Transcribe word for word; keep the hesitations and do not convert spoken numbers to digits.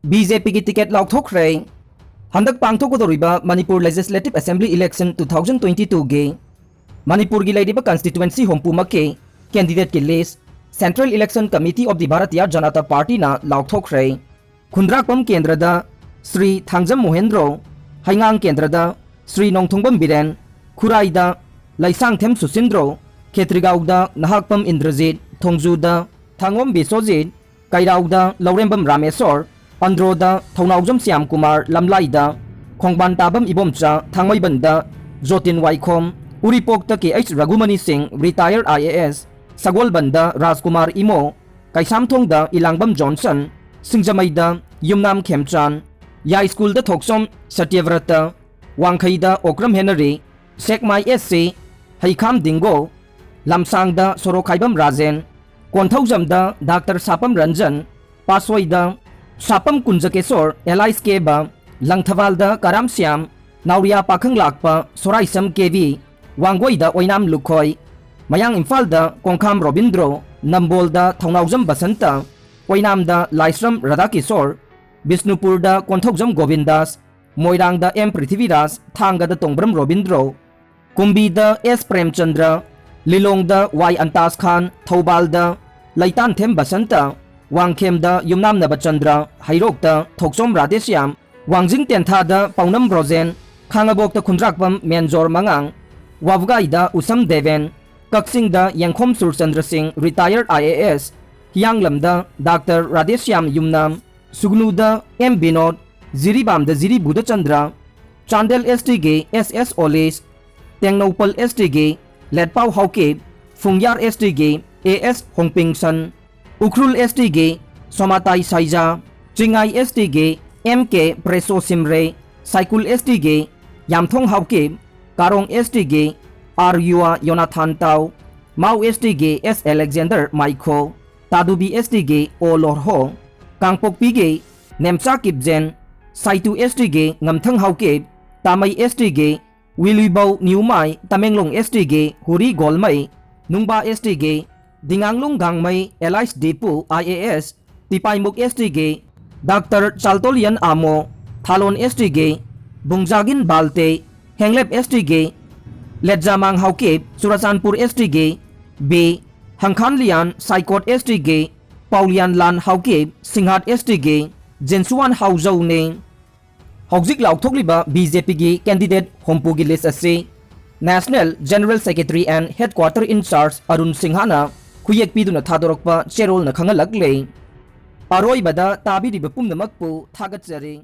B J ꯄꯤꯒꯤ ticket ꯂꯥꯎꯊꯣꯛꯈ꯭ꯔꯦ꯫ ꯍꯟꯗꯛ ꯄꯥꯡꯊꯣꯛꯀꯗꯧꯔꯤꯕ Manipur Legislative Assembly election two thousand twenty twoꯒꯤ ꯃꯅꯤꯄꯨꯔꯒꯤ ꯂꯩꯔꯤꯕ constituency ꯍꯨꯝꯐꯨꯃꯛꯀꯤ candidateꯀꯤ list Central Election Committee of the Bharatiya Janata Partyꯅ ꯂꯥꯎꯊꯣꯛꯈ꯭ꯔꯦ꯫ ꯈꯨꯟꯗ꯭ꯔꯥꯛꯄꯝ ꯀꯦꯟꯗ꯭ꯔꯗ ꯁ꯭ꯔꯤ ꯊꯥꯡꯖꯝ ꯃꯣꯍꯦꯟꯗ꯭ꯔꯣ, ꯍꯩꯉꯥꯡ ꯀꯦꯟꯗ꯭ꯔꯗ ꯁ꯭ꯔꯤ ꯅꯣꯡꯊꯣꯡꯕꯝ ꯕꯤꯔꯦꯟ, ꯈꯨꯔꯥꯏꯗ ꯂꯩꯁꯥꯡꯊꯦꯝ ꯁꯨꯁꯤꯟꯗ꯭ꯔꯣ, ꯈꯦꯇ꯭ꯔꯤꯒꯥꯎꯗ ꯅꯍꯥꯛꯄꯝ ꯏꯟꯗ꯭ꯔꯖꯤꯠ, ꯊꯣꯡꯖꯨꯗ ꯊꯥꯡꯉꯣꯝ ꯕꯤꯁ꯭ꯋꯖꯤꯠ, ꯀꯩꯔꯥꯎꯗ ꯂꯧꯔꯦꯝꯕꯝ ꯔꯥꯃꯦꯁꯣꯔ, ꯑꯟꯗ꯭ꯔꯣꯗ ꯊꯧꯅꯥꯎꯖꯝ ꯁ꯭ꯌꯥꯝꯀꯨꯃꯥꯔ, ꯂꯝꯂꯥꯏꯗ ꯈꯣꯡꯕꯥꯟ ꯇꯥꯕꯝ ꯏꯕꯣꯝꯆꯥ, ꯊꯥꯡꯃꯩꯕꯟꯗ ꯖꯣꯇꯤꯟ ꯋꯥꯏꯈꯣꯝ, ꯎꯔꯤꯄꯣꯛꯇ ꯀꯦ ꯑꯩꯆ ꯔꯘꯨꯃꯅꯤ ꯁꯤꯡ, retired I A S, ꯁꯒꯣꯜꯕꯟꯗ ꯔꯥꯖꯀꯨꯃꯥꯔ ꯏꯃꯣ, ꯀꯩꯁꯥꯝꯊꯣꯡꯗ ꯏꯂꯥꯡꯕꯝ ꯖꯣꯟꯁꯟ, ꯁꯤꯡꯖꯃꯩꯗ ꯌꯨꯝꯅꯥꯝ ꯈꯦꯝꯆꯥꯟ, ꯌꯥꯏꯁ꯭ꯀꯨꯜꯗ ꯊꯣꯛꯆꯣꯝ ꯁꯇ꯭ꯌꯕ꯭ꯔꯇ, ꯋꯥꯡꯈꯩꯗ Okram Henry, Sekmai S C, Heikham Dingo, ꯂꯝꯁꯥꯡꯗ ꯁꯣꯔꯣꯛꯈꯥꯏꯕꯝ ꯔꯥꯖꯦꯟ, ꯀꯣꯟꯊꯧꯖꯝꯗ ꯗꯥꯛꯇꯔ ꯁꯥꯄꯝ ꯔꯟꯖꯟ, ꯄꯥꯠꯁꯣꯏꯗ ꯁꯥꯄꯝ ꯀꯨꯟꯖꯀꯦꯁꯣꯔ, ꯑꯦꯂꯥꯏꯁ ꯀꯦꯕ, ꯂꯪꯊꯕꯥꯜꯗ ꯀꯔꯥꯝ ꯁ꯭ꯌꯥꯝ, ꯅꯥꯎꯔꯤꯌꯥ ꯄꯥꯈꯪꯂꯥꯛꯄ ꯁꯣꯔꯥꯏꯁꯝ ꯀꯦ ꯕꯤ, ꯋꯥꯡꯒꯣꯏꯗ ꯑꯣꯏꯅꯥꯝ ꯂꯨꯈꯣꯏ, ꯃꯌꯥꯡ ꯏꯝꯐꯥꯜꯗ ꯀꯣꯡꯈꯥꯝ ꯔꯣꯕꯤꯟꯗ꯭ꯔꯣ, ꯅꯝꯕꯣꯜꯗ ꯊꯧꯅꯥꯎꯖꯝ ꯕꯁꯟꯇ, ꯑꯣꯏꯅꯥꯝꯗ ꯂꯥꯏꯁ꯭ꯔꯝ ꯔꯥꯙꯥꯀꯤꯁꯣꯔ, ꯕꯤꯁꯅꯨꯄꯨꯔꯗ ꯀꯣꯟꯊꯧꯖꯝ ꯒꯣꯕꯤꯟꯗꯥꯁ, ꯃꯣꯏꯔꯥꯡꯗ ꯑꯦꯝ ꯄ꯭ꯔꯤꯊꯤꯕꯤꯔꯥꯖ, ꯊꯥꯡꯒꯗ ꯇꯣꯡꯕ꯭ꯔꯝ ꯔꯣꯕꯤꯟꯗ꯭ꯔꯣ, ꯀꯨꯝꯕꯤꯗ ꯑꯦꯁ ꯄ꯭ꯔꯦꯝꯆꯟꯗ꯭ꯔ, ꯂꯤꯂꯣꯡꯗ ꯋꯥꯏ ꯑꯟꯇꯥꯖ ꯈꯥꯟ, ꯊꯧꯕꯥꯜꯗ ꯂꯩꯇꯥꯟꯊꯦꯝ ꯕꯁꯟꯇ, ꯋꯥꯡꯈꯦꯝꯗ ꯌꯨꯝꯅꯥꯝ ꯅꯕꯆꯟꯗ꯭ꯔ, ꯍꯩꯔꯣꯛꯇ ꯊꯣꯛꯆꯣꯝ ꯔꯥꯙꯦꯁ꯭ꯌꯥꯝ, ꯋꯥꯡꯖꯤꯡ ꯇꯦꯟꯊꯥꯗ ꯄꯥꯎꯅꯝ ꯕ꯭ꯔꯣꯖꯦꯟ, ꯈꯥꯉꯕꯣꯛꯇ ꯈꯨꯟꯗ꯭ꯔꯥꯛꯄꯝ ꯃꯦꯟꯖꯣꯔ ꯃꯉꯥꯡ, ꯋꯥꯕꯒꯥꯏꯗ ꯎꯁꯝ ꯗꯦꯕꯦꯟ, ꯀꯛꯆꯤꯡꯗ ꯌꯦꯡꯈꯣꯝ ꯁꯨꯔꯆꯟꯗ꯭ꯔ ꯁꯤꯡ, retired I A S, ꯍꯤꯌꯥꯡꯂꯝꯗ ꯗꯥꯛꯇꯔ ꯔꯥꯙꯦꯁ꯭ꯌꯥꯝ ꯌꯨꯝꯅꯥꯝ, ꯁꯨꯒꯅꯨꯗ ꯑꯦꯝ ꯕꯤꯅꯣꯗ, ꯖꯤꯔꯤꯕꯥꯝꯗ ꯖꯤꯔꯤ ꯕꯨꯙꯆꯟꯗ꯭ꯔ, ꯆꯥꯟꯗꯦꯜ ꯑꯦꯁ ꯇꯤꯒꯤ ꯑꯦꯁ ꯑꯦꯁ ꯑꯣꯂꯤꯁ, ꯇꯦꯡꯅꯧꯄꯜ ꯑꯦꯁ ꯇꯤꯒꯤ ꯂꯦꯠꯄꯥꯎ ꯍꯥꯎꯀꯤꯞ, ꯐꯨꯡꯌꯥꯔ ꯑꯦꯁ ꯇꯤꯒꯤ ꯑꯦ ꯑꯦꯁ ꯍꯣꯡꯄꯤꯡꯁꯟ, ꯎꯈ꯭ꯔꯨꯜ ꯑꯦꯁ ꯇꯤꯒꯤ ꯁꯣꯃꯥꯇꯥꯏ ꯁꯥꯏꯖꯥ, ꯆꯤꯡꯉꯥꯏ ꯑꯦꯁ ꯇꯤꯒꯤ ꯑꯦꯝ ꯀꯦ ꯄ꯭ꯔꯦꯁꯣ ꯁꯤꯝꯔꯦ, ꯁꯥꯏꯀꯨꯜ ꯑꯦꯁ ꯇꯤꯒꯤ ꯌꯥꯝꯊꯣꯡ ꯍꯥꯎꯀꯤꯞ, ꯀꯥꯔꯣꯡ ꯑꯦꯁ ꯇꯤꯒꯤ ꯑꯥꯔ ꯌꯨ ꯑꯥ ꯌꯣꯅꯥꯊꯥꯟ ꯇꯥꯎ, ꯃꯥꯎ ꯑꯦꯁ ꯇꯤꯒꯤ ꯑꯦꯁ ꯑꯂꯦꯛꯖꯦꯟꯗꯔ ꯃꯥꯏꯈꯣ, ꯇꯥꯗꯨꯕꯤ ꯑꯦꯁ ꯇꯤꯒꯤ ꯑꯣ ꯂꯣꯔꯍꯣ, ꯀꯥꯡꯄꯣꯛꯄꯤꯒꯤ ꯅꯦꯝꯆꯥ ꯀꯤꯞꯖꯦꯟ, ꯁꯥꯏꯇꯨ ꯑꯦꯁ ꯇꯤꯒꯤ ꯉꯝꯊꯪ ꯍꯥꯎꯀꯤꯞ, ꯇꯥꯃꯩ ꯑꯦꯁ ꯇꯤꯒꯤ ꯋꯤꯂꯨꯏꯕꯧ ꯅ꯭ꯌꯨꯃꯥꯏ, ꯇꯃꯦꯡꯂꯣꯡ ꯑꯦꯁ ꯇꯤꯒꯤ ꯍꯨꯔꯤ ꯒꯣꯜꯃꯩ, ꯅꯨꯡꯕꯥ ꯑꯦꯁ ꯇꯤꯒꯤ ꯗꯤꯉꯥꯡꯂꯨꯡ ꯒꯥꯡꯃꯩ, alias Dipu I A S, ꯇꯤꯄꯥꯏꯃꯨꯛ ꯑꯦꯁ ꯇꯤꯒꯤ Doctor Chaltolian Amo, Thalon S T ꯒꯤ, Bungjagin Balte, Henglep S T ꯒꯤ, Letjamang Haokip, Churachandpur S T ꯒꯤ, B, Hangkhanlian, Saikot S T ꯒꯤ, Paulianlan Haokip, Singhat S T ꯒꯤ, Jinsuan Haojouꯅꯤ꯫ ꯍꯧꯖꯤꯛ ꯂꯥꯎꯊꯣꯛꯂꯤꯕ B J P ꯒꯤ candidate ꯍꯨꯝꯐꯨꯒꯤ list ꯑꯁꯤ National General Secretary and Headquarter in Charge Arun ꯁꯤꯡꯍꯅ ꯈꯨꯌꯦꯛ ꯄꯤꯗꯨꯅ ꯊꯥꯗꯣꯔꯛꯄ ꯆꯦꯔꯣꯜꯅ ꯈꯪꯍꯜꯂꯛꯂꯦ꯫ ꯑꯔꯣꯏꯕꯗ ꯇꯥꯕꯤꯔꯤꯕ ꯄꯨꯝꯅꯃꯛꯄꯨ ꯊꯥꯒꯠꯆꯔꯤ꯫